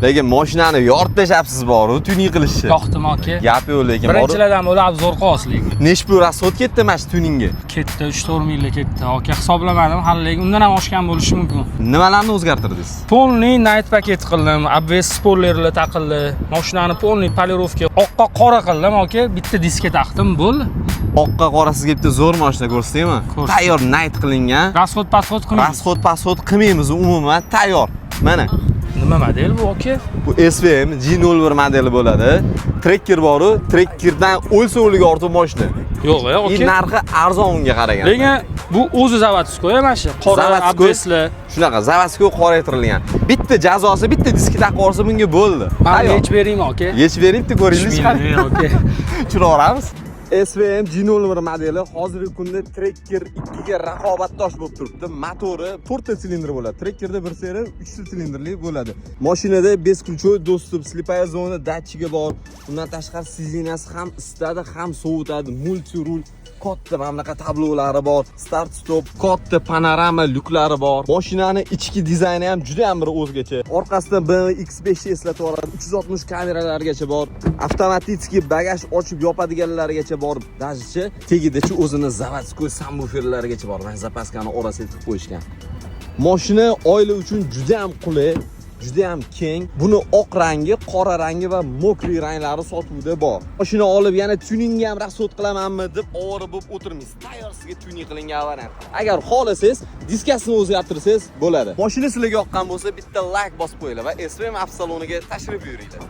Lekin mashinani yorib tashlabsiz boru, tuning qilishni. Yoqdim, aka. Gap yo'q lekin boru. Birinchilardan bo'lib обзор qilyapsiz lekin. Nechi pul расход ketdi mana shu tuningga? Ketdi, 3-4 mingga ketdi. Aka, hisoblamadim hali, lekin undan ham oshgan bo'lishi mumkin. Nimalarni o'zgartirdingiz? Полный night paket qildim, обвес, spoilerlar taqildi. Mashinani полный полировка, oqqa qora qildim, aka. Bitta diska taqdim, bo'ldi. Oqqa qora sizga bitta zo'r mashina ko'rsataymi? Ko'rsat. Tayyor night qilingan. Расход pasxod qilmaymiz. Расход pasxod qilmaymiz umuman, tayyor. Mana. Nima model bu, aka? Bu SVM G01 modeli bo'ladi. Tracker boru, Trackerdan o'lsa o'liga ortiq mashina. Yo'q, И aka. narxi arzon unga qaraganda. Lekin bu o'zi заводской mana shu. Qora Заводской. Обвес lar. Shunaqa заводской qoraytirilgan. Bitta jazosi, bitta diski taqib olsa, bunga bo'ldi. Mana, Tayyor. yechib beraymi, aka? Yechib bering, bitta ko'ringlar. Tushmaydi, aka. Tushiraveramiz. SVM G01 modeli hozirgi kunda Tracker 2 ga raqobatdosh bo'lib turibdi. Motori 4 ta silindr bo'ladi. Trackerda bir seri 3 ta silindrli bo'ladi. Mashinada бесключевой доступ, слепая зона datchigi bor. Undan tashqari сиденья si ham isitadi, ham sovutadi. Multi rul, katta mana bunaqa tablolari bor. Start stop, katta panorama lyuklari bor. Mashinani ichki dizayni ham juda ham bir o'zgacha. Orqasidan BMW X5 ni eslatib yuboradi. 360 kameralargacha bor. Avtomatik bagaj ochib yopadiganlarigacha bor. Даже tegidachi o'zini заводской sabvuferlarigacha bor. Mana, запаска ni orasiga tiqib qo'yishgan. Mashina oila uchun juda ham qulay, juda ham keng. Buni oq rangi, qora rangi va мокрый ranglari sotuvda bor. Mashina olib yana tuningga ham расход qilamanmi deb ovora bo'lib o'tirmaysiz. Tayyor sizga tuning qilingan variant. Agar xohlasangiz, diskasini o'zgartirsangiz bo'ladi. Mashina sizlarga yoqqan bo'lsa, bitta like bosib qo'yinglar va SVM avtosaloniga tashrif buyuringlar.